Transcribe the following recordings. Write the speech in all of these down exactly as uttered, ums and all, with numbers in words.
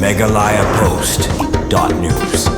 Meghalaya Post dot news.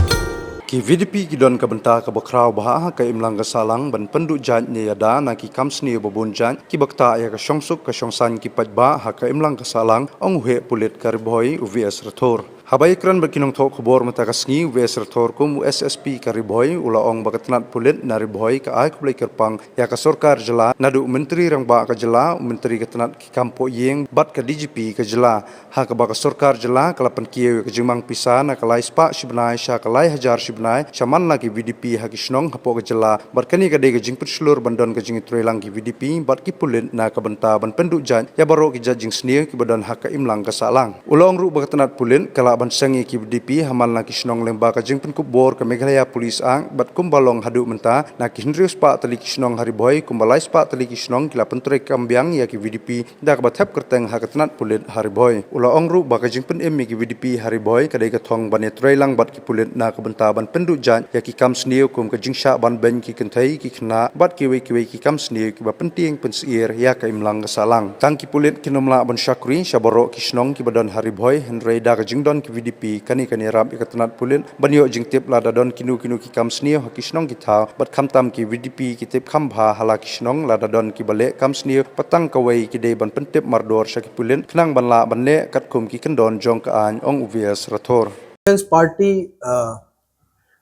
Ki VDP ki don ka bynta kaba khraw bha ha ka imlang ka sahlang ban pynduh jait ne ïada na ki kam sniew ba bun jait kiba ktah ïa ka shongsuk ka shongsaiñ ki paidbah ha ka imlang ka sahlang, ong u heh pulit ka Ri Bhoi u V S Rathore. Haba ïakren bad ki nongthoh khubor mynta ka sngi, u V S Rathore kum u SSP ka Ri Bhoi u la ong ba ka tnat pulit na Ri Bhoi ka ai khublei kyrpang ïa ka sorkar jylla, naduh u Myntri Rangbah ka jylla, u Myntri ka tnat ki kam pohïing bad ka DGP ka jylla, ha kaba ka sorkar jylla ka la pynkiew ïa ka jingmang pisa na ka lai spah shi bnai sha ka lai hajar shi bnai sha man la ki VDP ha ki shnong hapoh ka jylla. Bad kane ka dei ka jingpynshlur ban don ka jingïatreilang ki VDP bad ki pulit na ka bynta ban pynduh jait ïa baroh ki jait jingsniew kiba don ha ka imlang ka sahlang. U la ong ruh ba ka tnat pulit ka lah ban seng ïa ki VDP ha man la ki shnong lyngba ka jingpynkup bor ka Meghalaya Police Act, bad kumba long haduh mynta, na ki hynriew spah tylli ki shnong ha Ri Bhoi, kumba lai spah tylli ki shnong ki la pyntreikam biang ïa ki VDP da kaba thep kyrteng ha ka tnat pulit ha Ri Bhoi. U la ong ruh ba ka jingpynim ïa ki VDP ha Ri Bhoi ka dei ka thong ban ïatreilang bad ki pulit na ka bynta ban pynduh jait ïa ki kam sniew kum ka jingshah ban beiñ ki kynthei ki khynnah bad kiwei kiwei ki kam sniew kiba pyntieng pynsyier ïa ka imlang ka sahlang. Tang ki pulit kin ym lah ban shakri sha baroh ki shnong kiba don ha Ri Bhoi, hynrei da ka jingdon ki VDP kane kan ïarap ïa ka tnat pulit ban ïoh jingtip lada don kino kino ki kam sniew ha ki shnong ki thaw, bad khamtam ki VDP ki tip kham bha ha la ki shnong lada don kiba leh kam sniew, bad tang kawei ki dei ban pyntip mardor sha ki pulit khnang ban lah ban leh katkum ki kyndon jong ka aiñ, ong u V S Rathore. Defense Party, uh,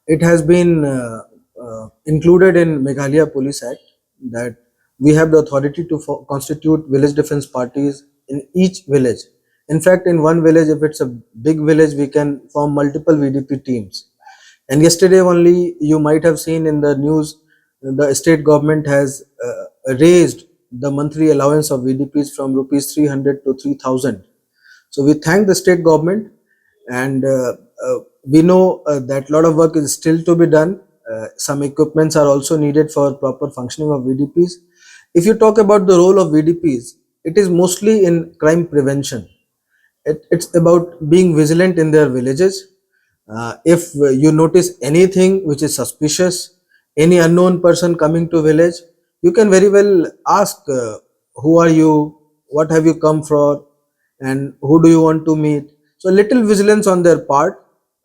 it has been uh, uh, included in Meghalaya Police Act that we have the authority to fo- constitute village defense parties in each village. In fact, in one village, if it's a big village, we can form multiple VDP teams. And yesterday only, you might have seen in the news, the state government has uh, raised the monthly allowance of VDPs from rupees three hundred to three thousand. So we thank the state government, and uh, uh, we know uh, that a lot of work is still to be done. Uh, some equipments are also needed for proper functioning of VDPs. If you talk about the role of VDPs, it is mostly in crime prevention. It, it's about being vigilant in their villages. Uh, if uh, you notice anything which is suspicious, any unknown person coming to village, you can very well ask, uh, who are you, what have you come for, and who do you want to meet. So little vigilance on their part.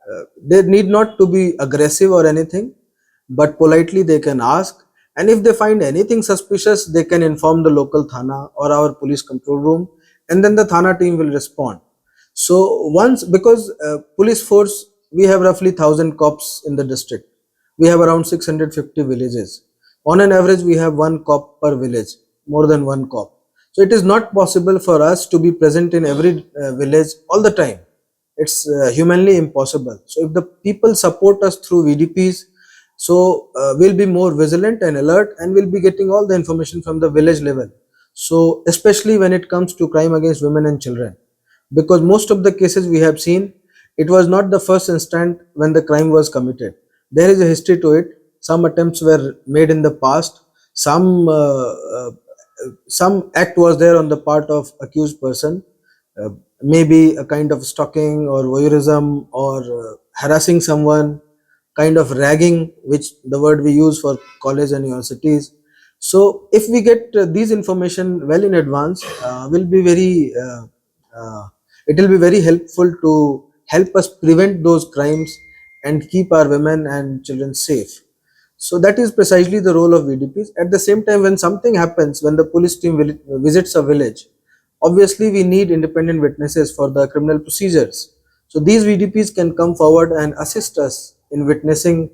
Uh, they need not to be aggressive or anything, but politely they can ask. And if they find anything suspicious, they can inform the local thana or our police control room, and then the thana team will respond. So once, because uh, police force, we have roughly thousand cops in the district. We have around six hundred fifty villages. On an average, we have one cop per village, more than one cop. So it is not possible for us to be present in every uh, village all the time. It's uh, humanly impossible. So if the people support us through VDPs, so uh, we'll be more vigilant and alert, and we'll be getting all the information from the village level. So especially when it comes to crime against women and children, because most of the cases we have seen, it was not the first instant when the crime was committed. There is a history to it. Some attempts were made in the past. Some uh, uh, some act was there on the part of accused person, uh, maybe a kind of stalking or voyeurism or uh, harassing someone, kind of ragging, which the word we use for college and universities. So if we get uh, these information well in advance, uh, will be very uh, uh, it will be very helpful to help us prevent those crimes and keep our women and children safe. So that is precisely the role of VDPs. At the same time, when something happens, when the police team vil- visits a village, obviously we need independent witnesses for the criminal procedures. So these VDPs can come forward and assist us in witnessing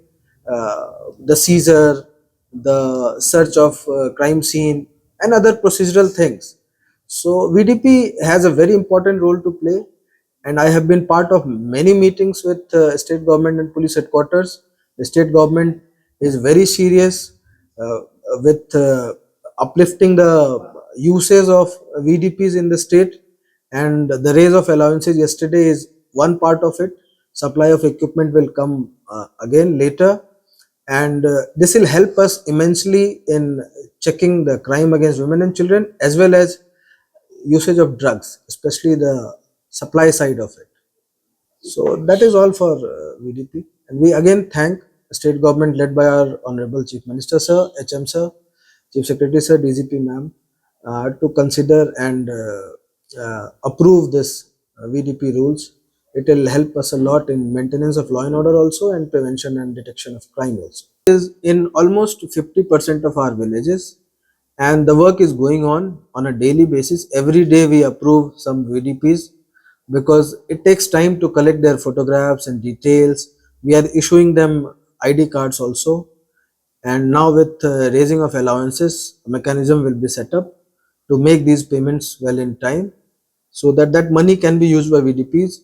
uh, the seizure, the search of uh, crime scene, and other procedural things. So VDP has a very important role to play, and I have been part of many meetings with uh, state government and police headquarters. The state government is very serious uh, with uh, uplifting the uses of VDPs in the state, and the raise of allowances yesterday is one part of it. Supply of equipment will come uh, again later, and uh, this will help us immensely in checking the crime against women and children as well as usage of drugs, especially the supply side of it. So that is all for uh, VDP. And we again thank the state government led by our Honorable Chief Minister Sir, HM Sir, Chief Secretary Sir, DGP Ma'am, uh, to consider and uh, uh, approve this uh, VDP rules. It will help us a lot in maintenance of law and order also, and prevention and detection of crime also. Is in almost fifty percent of our villages, and the work is going on on a daily basis. Every day we approve some V D Ps because it takes time to collect their photographs and details. We are issuing them I D cards also. And now with uh, raising of allowances, a mechanism will be set up to make these payments well in time, so that that money can be used by V D Ps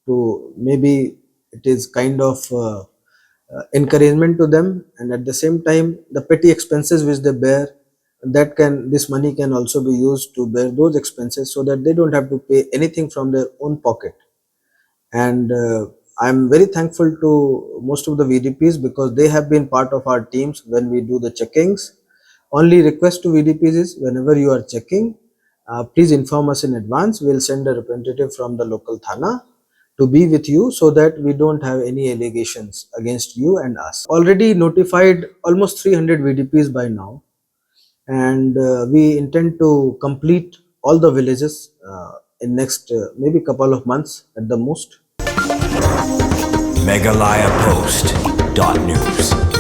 to, maybe it is kind of uh, uh, encouragement to them, and at the same time, the petty expenses which they bear, that can, this money can also be used to bear those expenses, so that they don't have to pay anything from their own pocket. And uh, I'm very thankful to most of the V D Ps because they have been part of our teams when we do the checkings. Only request to V D Ps is, whenever you are checking, uh, please inform us in advance. We'll send a representative from the local thana to be with you, so that we don't have any allegations against you and us. Already notified almost three hundred V D Ps by now, and uh, we intend to complete all the villages uh, in next uh, maybe couple of months at the most. Meghalaya Post dot news.